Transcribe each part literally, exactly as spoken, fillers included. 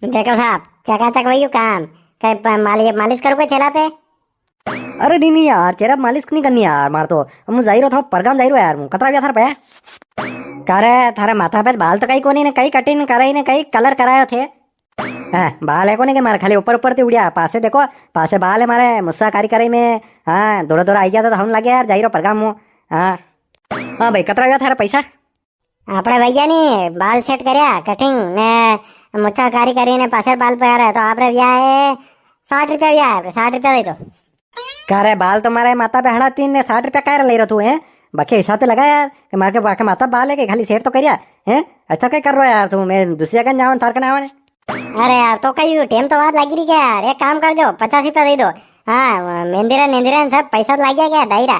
देखो साहब, चकाचक वही काम। कई प-, मालिश, मालिश करो कोई चेहरा पे? अरे नी, नी यार, चेहरा पे मालिश नी करनी यार, मार तो। मु जाई रो, थोड़ा परगाम जाई रो यार, मु। कतरा व्या थारा पया? का रे, थारे माथा पे बाल तो कई कोनी ने, कई cutting कराई ने, कई colour करायो थे? हाँ, बाल है कोनी के मारे, खाली ऊपर ऊपर ती उड़िया, पासे देखो, पासे बाल है मारे, मुस्सा कारी कराई में, हाँ, धोरा धोरा आई गया था, तो हम लगे यार, जाई रो परगाम मु। हाँ। हाँ भाई, कतरा व्या थारा पैसा? आपणे भैया नी बाल set करया, cutting ने मुछा कारी करी ने पाछे बाल पया है, तो आपरे व्या है साठ रुपया व्या है, साठ रुपया दे दो। का रे, बाल तो मारे माथा पे हड़ा तीन ने साठ रुपया काहे रे ले रहा तू, हैं? बाकी हिसाब पे लगा यार, कि मारे के बाकी माथा बाल है कि खाली set तो करिया, हैं? ऐसा क्या कर रहा यार तू? मैं दूसरी जगह जाऊँ, थार कने आवा ने। अरे यार, तो कई टेम तो बात लगी रही क्या यार? एक काम कर दो, पचास रुपया दे दो। हाँ, मेहंदी रा, मेहंदी रा सब पैसा तो लग गया क्या, डायरा?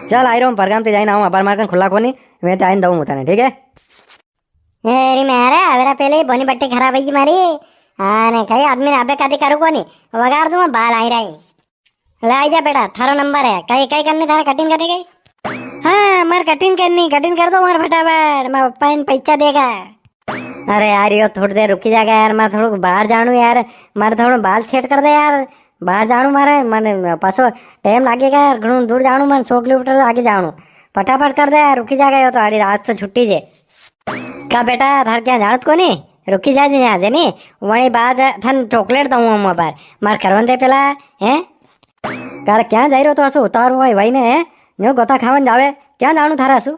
चल, आई रो हूँ, परगाम ते जाइन आऊँ, अबार मार कन खुला कोनी, मैं ते आइन दऊँ तने, ठीक है? ए, री मैं रे, अबेरा पहले ही बोनी बट्टी खराब है मारी। हाँ, ने कई आदमी ने अबे कदी करू कोनी, वगाड़ दूँ मैं बाल आई रही। ले आई जा बेटा, थारो नंबर है। कई, कई करनी थारे, cutting करनी कई? हाँ, मार cutting करनी, cutting कर दो मार फटाफट, मार पप्पा इन पैसा देगा। अरे यार, यो थोड़ी देर रुकी जागा यार, मार थोड़ो बाहर जाणू यार, मारे थोड़ो बाल set कर दे यार, बाहर जाणू मारे, मन पाछो टेम लागेगा यार, घणो दूर जाणू, मन सौ किलोमीटर आगे जाणू, फटाफट कर दे यार, रुकी जागा यो तो, आड़ी आज तो छुट्टी जे। का बेटा, थार क्या जाणत कोनी? रुकी जा जे यहाँ जे नी, वणी बाद थन chocolate दऊँ हम अबार, मार करवन दे पेला, हैं? कर क्या जाई रो तो असो उतार हुआ भाई ने, हैं? न्यू गोता खावन जावे, क्या जाणू थारा असो?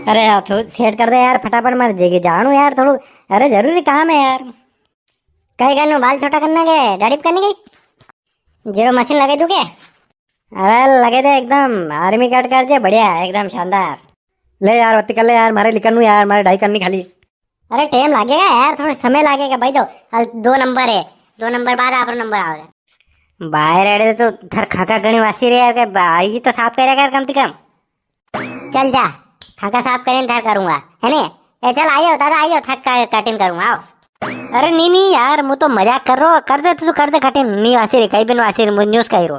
अरे यार, थोड़ू set कर दे यार, फटाफट मार जेगी जाणू यार, थोड़ू, अरे जरूरी काम है यार। कई करनू, बाल छोटा करना के, दाढ़ी करनी कई? जीरो मशीन लगे तू के? अरे लगे दे एकदम, army cut कर जे, बढ़िया, एकदम शानदार। ले यार, वत्ती कर ले यार, मारे लिखनू यार, मारे डाई करनी खाली। अरे टेम लागेगा यार, थोड़ा समय लागेगा भाई, तो हाल दो नंबर है, दो नंबर बाद आपरो नंबर आवेगा। बाहर अड़े तो थर खाका घणी वासी रे यार, के बाहर ही तो साफ करेगा यार कम से कम। चल जा, खाका साफ करीन थार करूंगा, है ने? ए चल आइयो दादा, आइयो, थार का cutting करूंगा, आओ। अरे नी नी यार, मु तो मजाक कर रो, कर दे तू, कर दे cutting, नी वासी रे, कई बिन वासी रे, मु न्यूज कई रो।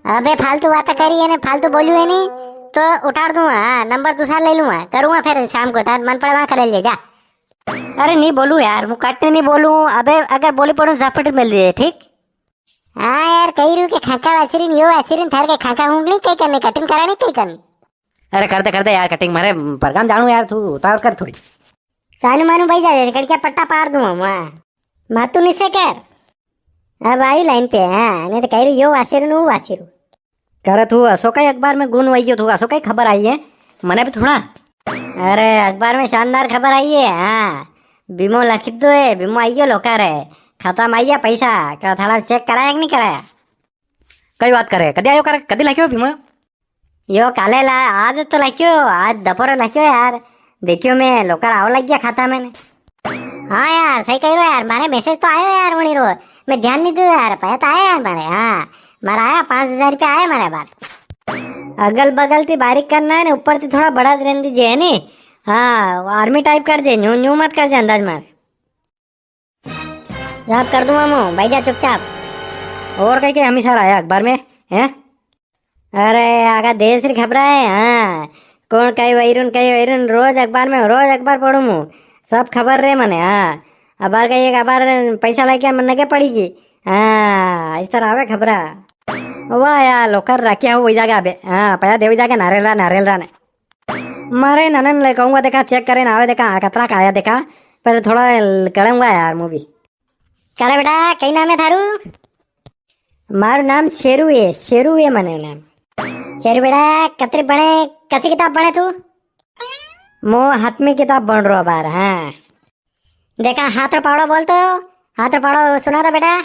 अबे फालतू बात करी है ने, फालतू बोलू है नी, तो उठाड़ दूंगा, हाँ, नंबर दूसरा ले लूंगा, करूंगा फिर शाम को, थार मन पड़े वहां कर ले जा। अरे नी बोलू यार, मु कट नी बोलू, अबे अगर बोली पड़ू झापट मिल जाए, ठीक? हाँ यार, कही रू के खाका वासरीन, यो वासरीन, थार के खाका हुंगली, कई करने, cutting करानी, कई करनी। अरे कर दे, कर दे यार cutting, मारे परगाम जाणू यार, तू उतावल कर थोड़ी। सानू मानू भाई जा रे, कड़किया पट्टा पाड़ दूं हम, हाँ। मातू निसे कर। अब आई लाइन पे, हाँ, नी तो कही रू यो वासरीन, वो वासरीन। करे तू असो कई अखबार में गुण वई गयो, तू असो कई खबर आई है, मने भी थोड़ा। अरे अखबार में शानदार खबर आई है, हाँ, बीमो लखी दो है, बीमो आई गयो लोका रे, खाता में आई गया पैसा, का थारा check कराया कि नी कराया? कई बात करे, कदी आयो कर, कदी लख्यो बीमो? यो काले ला, आज तो लख्यो, आज दोपहर लख्यो यार, देखियो मैं लोका रा आवा लग गया खाता में ने। हाँ यार, सही कही रो यार, मारे message तो आयो यार वणी रो, मैं ध्यान नी दियो यार, पया तो आया यार मारे, हाँ, मारा आया पाँच हजार रुपया आया मारे बार। अगल बगल ती बारीक करना है ने, ऊपर ती थोड़ा बड़ा रहन दीजे है नी। हाँ, army type कर जे, न्यू न्यू मत कर जे अंदाज मार। साफ कर दूंगा मु, भाई जा चुपचाप। और कई के हमेशा आया अखबार में, हैं? अरे, आखा देश री खबरा है, हाँ। कौन कई वैरुन, कई वैरुन, रोज अखबार में, रोज अखबार पढ़ू मु। सब खबर रे मने, हाँ। अबार कई एक अबार पैसा लेके मन नगे पड़ी गई। हाँ, इस तरह आवे खबरा। वाह यार, लोकर राखिया हो वही जागा अबे। हाँ, पया देवी जागा नारेल रा, नारेल रा ने। मारे ननन ले कहूंगा, देखा, check करे ना आवे, देखा, हाँ, कतरा का आया, देखा, पर थोड़ा ल-, कड़ूंगा यार, मु भी। करे बेटा, कई नाम है थारू? मारू नाम शेरू है, शेरू है मने नाम। शेरू बेटा, कतरी बने, कसी किताब बने तू? मु हातमी किताब बन रो बार, हाँ। देखा, हाथ रो पावड़ो बोल तो, हाथ रो पावड़ो सुना तो बेटा।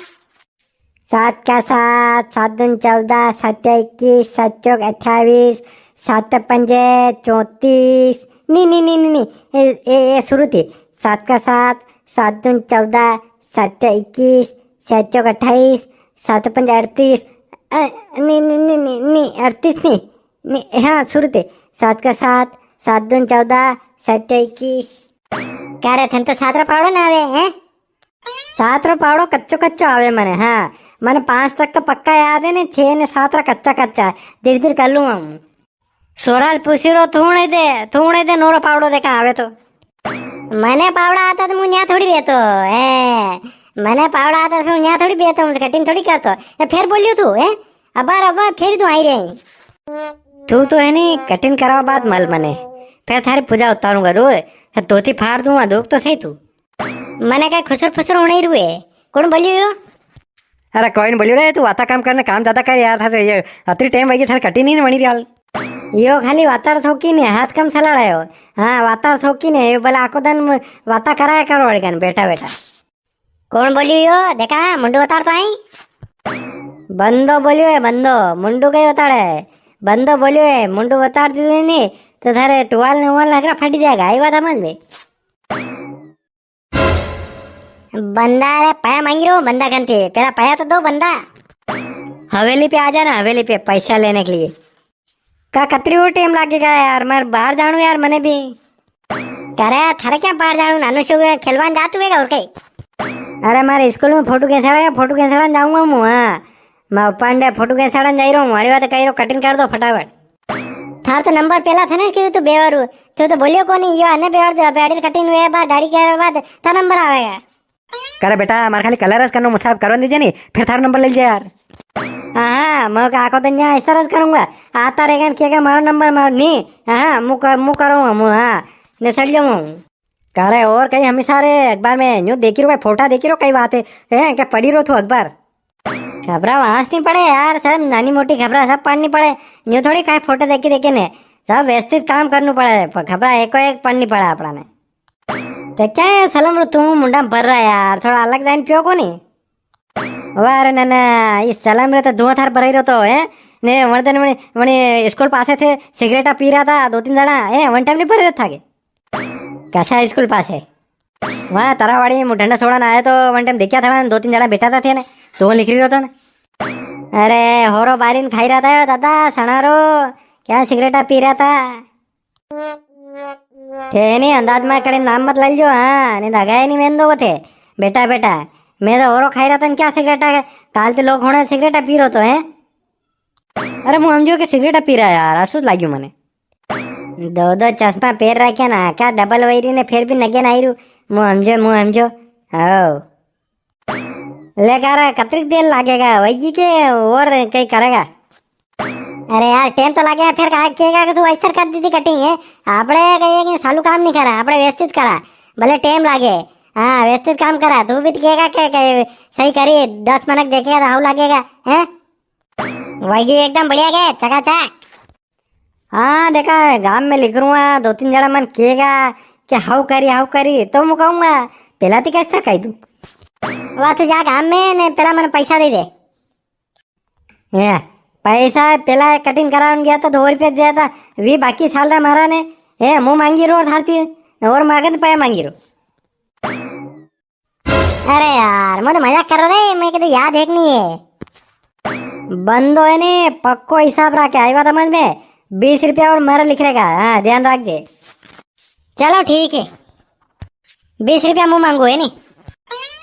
सात का सात, सात दून चौदह, सात या इक्कीस, सात चौक अट्ठावीस, सात पंजे चौंतीस। नी, नी, नी, नी, नी। ए, ए, ए, शुरू थी। सात का सात, सात दून चौदह, सात या इक्कीस, सात चौक अट्ठाईस, सात पंजे अड़तीस। अ, नी, नी, नी, नी, नी, अड़तीस नी। नी, हाँ, शुरू थी। सात का सात, सात दून चौदह, सात या इक्कीस। क्या रे, थन तो सात रा पावड़ो ना आवे, हैं? सात रो पावड़ो कच्चो कच्चो आवे मने, हाँ। मने पांच तक तो पक्का याद है ने, छह ने सात रा कच्चा कच्चा। धीरे धीरे कर लूंगा हूँ। सोराल पूछी रो, थूणे दे, थूणे दे नोरो पावड़ो देखा आवे तो। मने पावड़ा आता तो मूं न्या थोड़ी रहतो, ए। मने पावड़ा आता तो मूं न्या थोड़ी बेतो, मूं कटिंग थोड़ी करतो। ए, फेर बोलियो तू, ए? अबार, अबार फेर तू आई रही। तू तो है नी, कटिंग करावा बाद मल मने। फेर थारी पूजा उतारूंगा रो। धोती फाड़ दूंगा, दुख तो सही तू। मने कई खुसर फुसर होने ही रुए। कौन बोलियो यो? अरे कोई नी बोलियो रे, तू वाता कम करने, काम ज्यादा कर यार, थारे ये अतरी टाइम वई थारे कटिंग नी वणी री हाल। यो खाली वातार शौकीन है, हाथ कम चलाड़े हो। हाँ, वातार शौकीन है, यो भले आखो दन म-, वाता कराया करो वड़ी कन, बैठा बैठा। कौन बोलियो यो? देखा, मुंडू उतार तो आई। बंदो बोलियो है, बंदो, मुंडू कई उतारे है। बंदो बोलियो है, मुंडू उतार दीधो नी, तो थारे टुवाल ने उवाल नखरा फटी जाएगा, आई बात समझ में? बंदा रे पाया मांगी रो, बंदा कन थे, पेला पाया तो दो बंदा। हवेली पे आ जाना, हवेली पे पैसा लेने के लिए। का कतरी और टाइम लागेगा यार, मारे बाहर जाणू यार मने भी। करे थारे क्या बाहर जाणू, नानू सो खेलवान जातू है और कई? अरे मारे स्कूल में फोटो खेंचाड़ा, फोटो खेंचाड़ा जाऊंगा मूं, हाँ। मैं पांडे फोटो खेंचाड़ा जाई रो हूँ, वाली बात कही रो, कटिंग कर दो फटाफट। थार तो नंबर पेला था ना कि तू बेवारू, तू तो बोलियो कोनी, यो अने बेवार दे, अबे अड़ी कटिंग हुए बाद, दाढ़ी के बाद, था नंबर आवेगा। करे बेटा, मारे खाली कलर ज करनो, मुसाफ करवा दीजे नी, फिर थारो नंबर ले लीजे यार। हाँ, हाँ, मैं का आखो तो न्या इस तरह से करूंगा, आता रहेगा न, के का मारो नंबर मार नी, हाँ, हाँ, मु कर, मु करूंगा, मु, हाँ, ने सड़ जाऊंगा हूँ। करे और कई हमेशा रे अखबार में न्यू देखी रो, कई फोटा देखी रो, कई बात है, हैं, क्या पढ़ी रो तू अखबार? खबरा वास नी पड़े यार, सब नानी मोटी खबरा सब पढ़नी पड़े। न्यू थोड़ी काई फोटो देखी देखी ने, सब व्यवस्थित काम करनू पड़े। प-, खबरा एको एक पढ़नी पड़े आपणा ने। ते क्या है सलम रो तू मुंडा में भर रहा है यार, थोड़ा अलग जाइन पियो कोनी? वाह रे नाना, इस सलम रे तो धुआं थार भराई रो तो है ने, वण दिन वणी, वणी स्कूल पासे थे, सिगरेटा पी रहा था, दो तीन जणा, ए, वन टाइम नी भराई रो था के? कसा स्कूल पासे? वाह, तारावाड़ी में ठंडा सोड़ा ना आया तो वन टाइम देखा था ना, दो तीन जणा बैठा था थे ने, तो वो निकली रहो तो ना। अरे, होरो बारीन खाई रहा था यो दादा, सणारो, क्या सिगरेटा पी रहा था? थे नी अंदाज में कड़े नाम मत लाल जो, हाँ, नी धागा ही नी मेन दो थे। बेटा, बेटा, मैं तो होरो खाई रहा था न, क्या सिगरेटा, काल ते लोग होने सिगरेटा पी रहो तो, हैं? अरे, मु समझो के सिगरेट पी रहा यार, असुस लाग्यो मने। दो दो चश्मा पेर रखे ना, क्या डबल वैरी ने फिर भी नगे ना आई रू। मु समझो, मु समझो। हो। ले कर कतरीक देर लागेगा, वही के और कई करेगा? अरे यार, टाइम तो लागे, फिर कहा, कहेगा कि तू ऐसा कर दी थी कटिंग है। आपणे कहिए कि सालू काम नी करा, आपणे व्यवस्थित करा, भले टाइम लागे। हाँ, व्यवस्थित काम करा, तू भी तो कहेगा के, के सही करी, दस मनक देखेगा तो हाउ लागेगा, हैं? वही एकदम बढ़िया के, चकाचक। हाँ, देखा, गाम में लिख रूँ, दो तीन जणा मन केगा के हाउ करी, हाउ करी, तो मु कहूँगा, पेला ती कैसे कही तू? वाह, तू जा गाम में ने पेला मन पैसा दे दे। ए, पैसा पेला कटिंग करावन गया था, दो रुपया दिया था, वी बाकी साल रा मारा ने, ए, मु मांगी रो थारती, और मागे तो पाया मांगी रो। अरे यार, मैं तो मजाक कर रहा रे, मैं कहते याद है कि नहीं है? बंदो है ने, पक्को हिसाब रखे, आई बात समझ में? बीस रुपया और मारा लिख रहेगा, हाँ, ध्यान रख दे। चलो ठीक है, बीस रुपया मु मांगू है नी?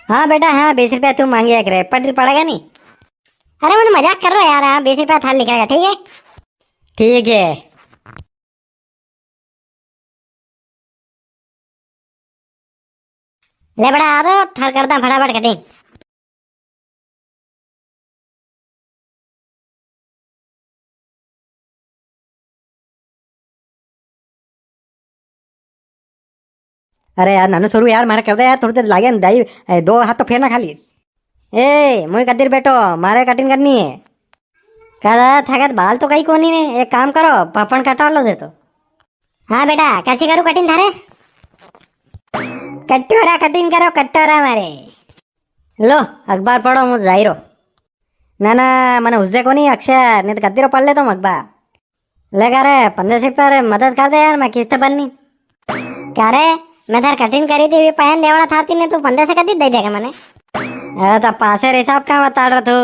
हाँ बेटा, हाँ, बीस रुपया तू मांगे एक रे, पटरी पड़ेगा नी? अरे मैं तो मजाक कर रहा यार, हाँ, बीस रुपया थार लिख रहेगा, ठीक है? ठीक है। ले बड़ा, आ तो थार करदा फटाफट कटिंग। अरे यार, नानू सरू यार, मारे कर दे यार, थोड़ी देर लागे न, दाई, ए, दो हाथ तो फेरना खाली। ए, मुई कदीर बैठो, मारे कटिंग करनी है। का दादा, थाकत बाल तो कई कोनी ने, एक काम करो, पापण कटा लो दे तो। हाँ बेटा, कैसी करूँ कटिंग थारे? कटोरा कटिंग करो, कटोरा मारे। लो, अखबार पढ़ो, मु जाई रो। ना, ना, मने हुजे कोनी अक्षर, नी तो कदीरो पढ़ लेतो मु अखबार। ले का रे, पंद्रह सौ पर मदद कर दे यार, मैं किस्त भरनी। का रे, मैं थार कटिंग करी थी, वी पहन देवड़ा थारती ने, तू पंद्रह सौ कदी दे देगा मने? अरे तो पासे रे हिसाब का बता रहा तू,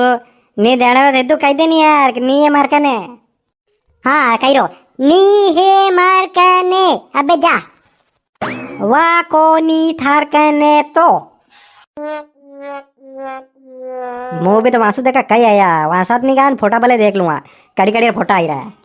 नी देने में तू कह दे नी यार, कि नी है मार कने। हाँ, कही रो, नी है मार कने, अबे जा। वा कोनी थार कने तो। मु भी तो वासु देखा कई आया, वासात नी गान फोटा भले देख लूंगा, कड़ी कड़ी फोटा आई रहा है।